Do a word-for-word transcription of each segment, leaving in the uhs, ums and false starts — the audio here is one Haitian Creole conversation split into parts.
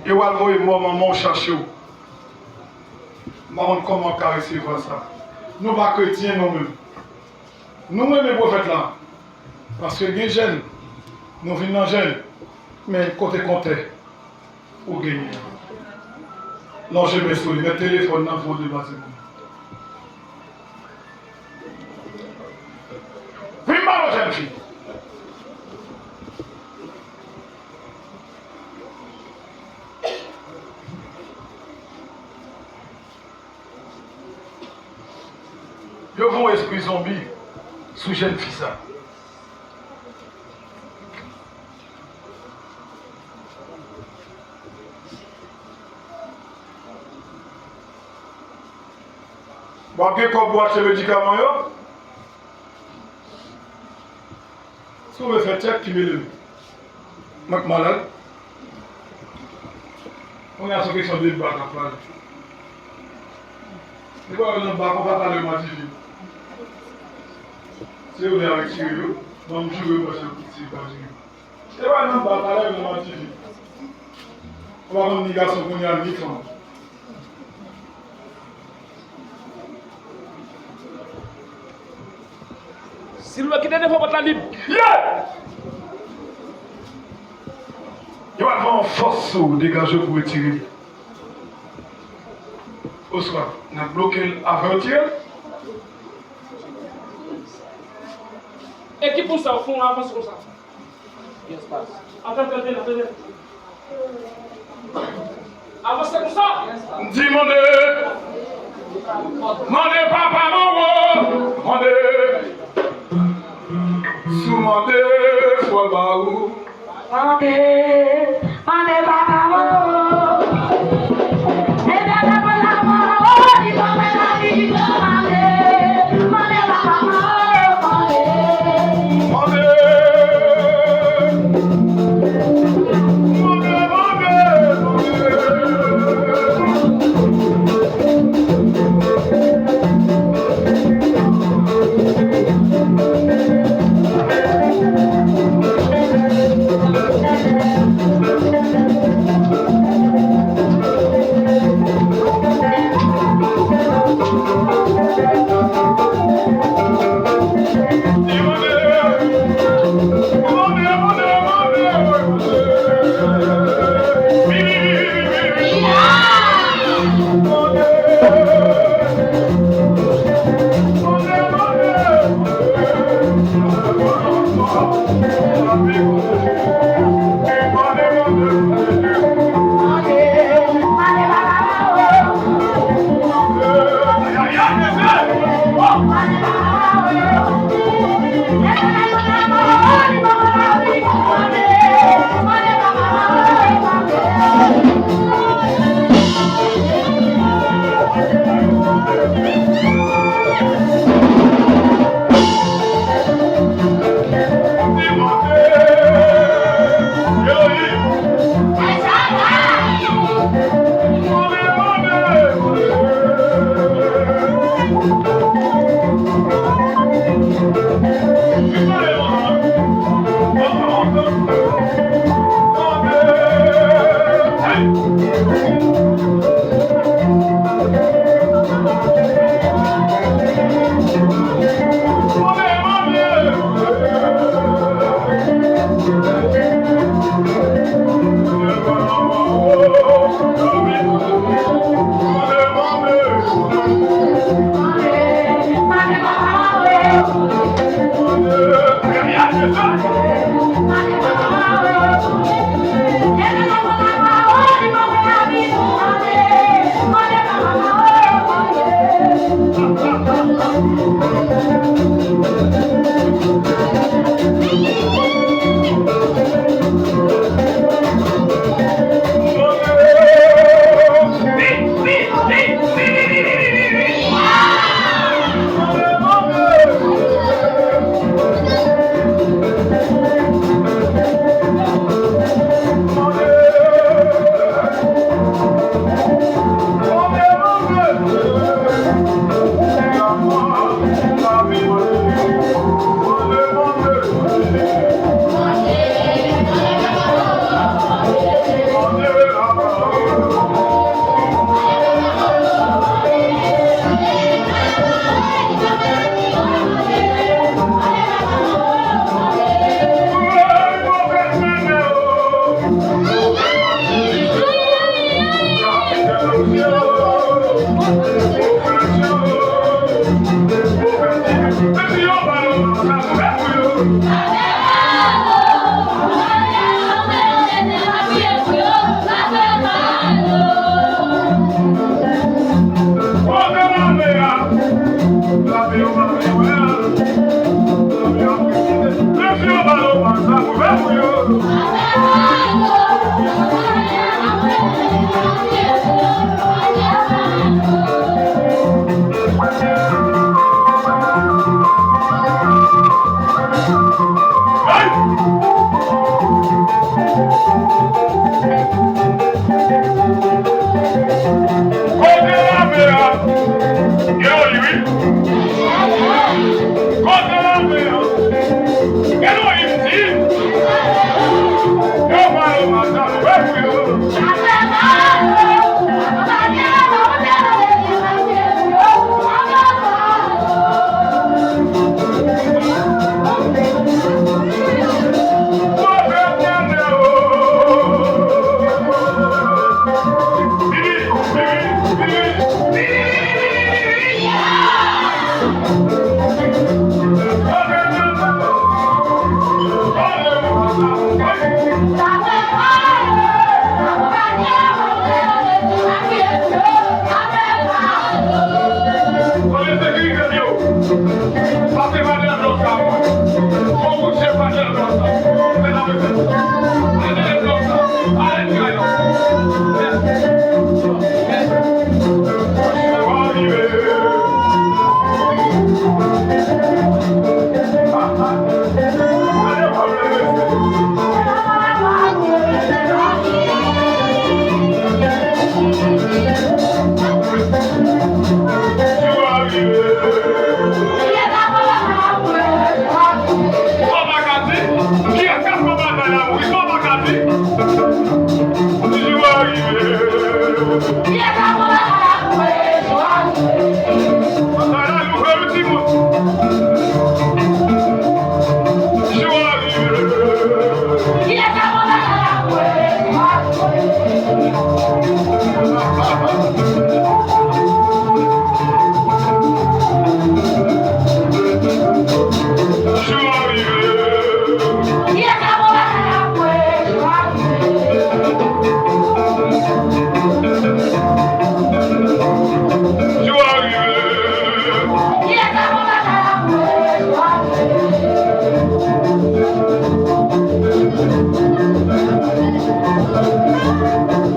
E w al voye mò manman w chache w. M pa konn kòman w ka resevwa sa. Nou pa kretyen, nou menm. Nou renmen pwofèt la. Paske gen jèn, nou vin nan jèn. Men kote kontè ou genyen an? Lonje men sou li, met telefòn nan, voye l deplase pou mwen. Vin ba yon jèn fi. Yo voye espri zonbi sou jèn fi sa. W ap gen kòb pou achte medikaman yo? Si w vle fè tchèk, ki mele m. Mwen k malad. Kounye a se yon kesyon de bak k ap pale. Li pa nan bak, ou pa pale m a T V. Se yo vle retire yo. Ban m joure mwen se yon piti pa jere. Se pa nan bak, pale m a T V. Ou pa konn ni gason kounye a, ni fanm. Si l wè ki te devan pòt la, li ye! Yo al fè yon fòs sou ou, degaje w pou retire l. Oswa, n ap bloke l avan yo tire l. E ki pou sa, w fè yon avans konsa? Yes, pas. Atann, atann, atann. Avanse konsa. M di mande. Mande papa mwen, mande. Si w mande, fò l ba ou. Mande, mande papa mwen. Etènèl pran la mwen, o, li pran mwen la vi, mande, mande papa mwen, mande.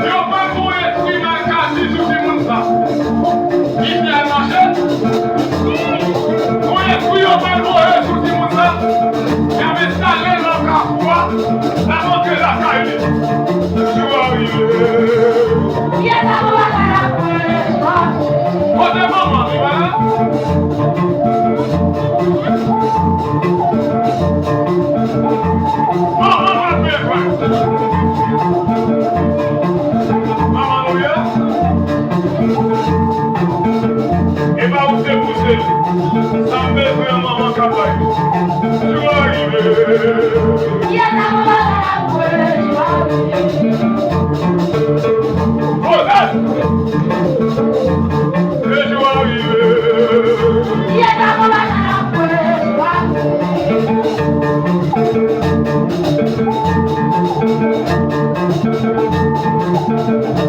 Yo pral voye espri malkadi sou timoun sa. Li pral mache. Yon espri yo pral voye sou timoun sa. Y ap enstale l nan kafou a. L ap antre lakay li. Jou a rive. Kote manman li, pa la? Manman pa bezwen. Manman nou ye? E pa ou se pouse li. Sa m bezwen an manman ka bay. Jou a rive. Koze! Lejou a rive.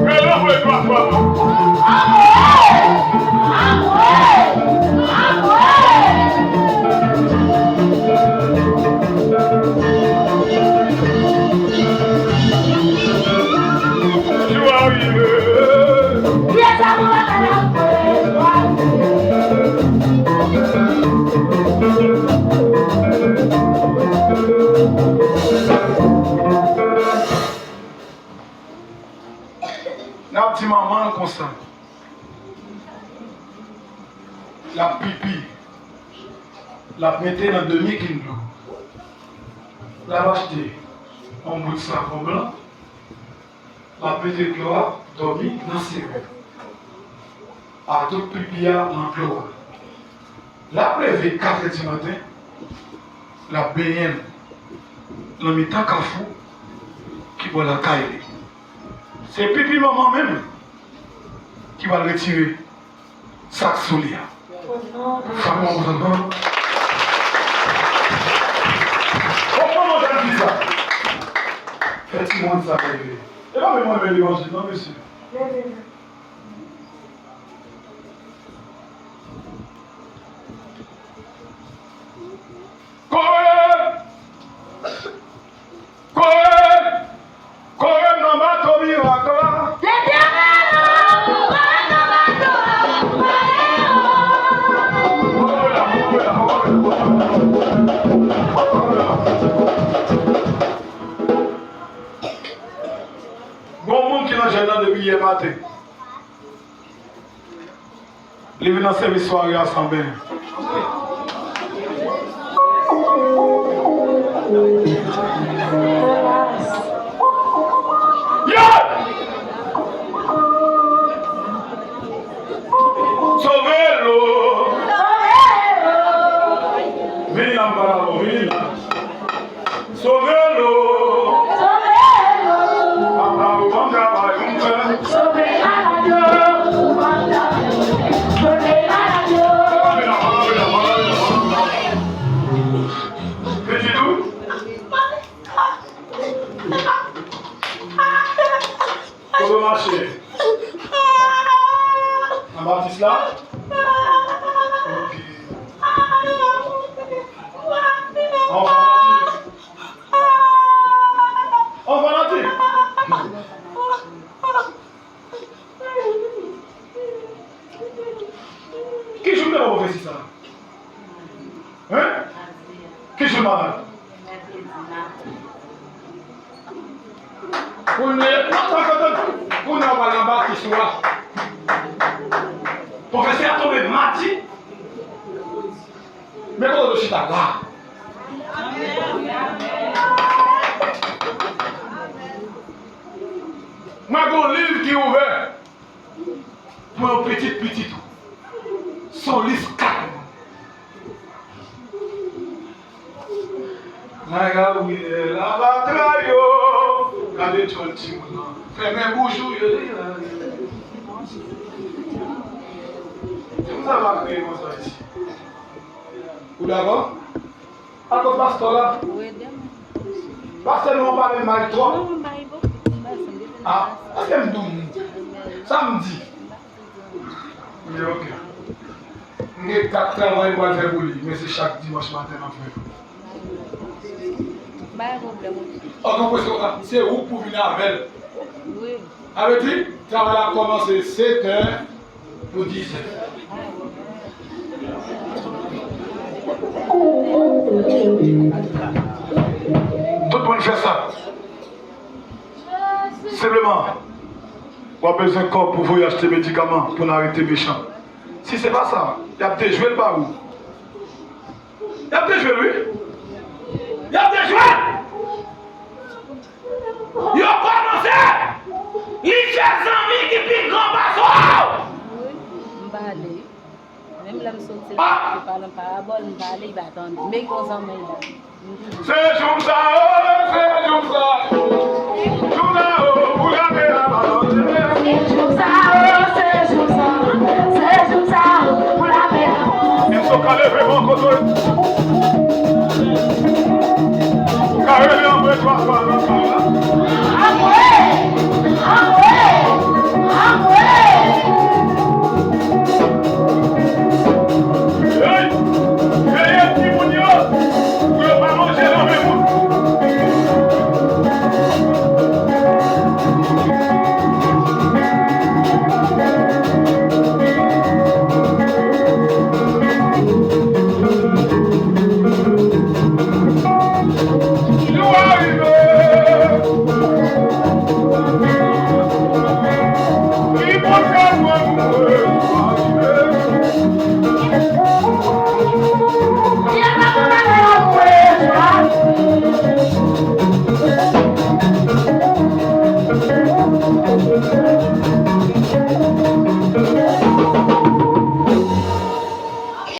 Rele anmwe twa fwa. Jou a rive. N ap di manman l konsa. L ap pipi. L ap mete nan demi kin dlo. L ap achte yon bout savon blan. L ap mete dlo a, dòmi nan seren. A tout pipi a nan dlo a. L ap leve katrè di maten, l ap benyen l nan mitan kafou ki bò lakay li. Se pipi manman menm ki pral retire sa k sou li a. Fè yon bon zanfan. Kòman manman ta di sa? Fè timoun sa reve. E pa menm mwen menm levanjil non, mesye. Kore! Kore! Kore m nan bato mirak la. Letènèl, kore m nan bato a, kore m. Gon moun ki nan jèn nan depi yè maten. Li vin nan sèvis sware a san benyen. Ou mache. An Batis la? Ok. An fanatik. An fanatik. Ki jou m te ba pwofesi sa a? Hein? Ki jou l malad? Kounye, non, tann, tann, tann. Kounye a w pral nan batis ou a. Pwofesi a tonbe madi. Men kote w chita la. Mwen gen yon liv ki ouvè. Pou yon pitit pitit ou. Se yon lis kat moun. Nan Gabriel Abatray yo. Gade djòl timoun nan. Fèmen bouch ou yo. Timoun sa va kriye konsa isi. Ou dakò? Ankò pastè la. Pastè nou an pale mal twòp. Ah, èske m di w sa m di? Men ok. M gen kat travay m pral fè pou li, men se chak dimanch maten m ap fè. Ok, mwen se ou pou vin avè l. Sa vle di, travay la ap kòmanse sèt è pou dizè. Tout moun fè sa. Senpleman, w ap bezwen kòb pou voye achte medikaman pou n arete mechan. Si se pa sa, y ap dejwe l ba ou. Y ap dejwe l, wi. Y ap dejwe l! Yo kòmanse! Li fè zanmi ki pi gran pase w! Wi, m pale. Menm lè m soti la, m pale an parabòl, m pale, li pa tande. Men gen yon zanmi la. Se jou m sa, oh, se jou m sa.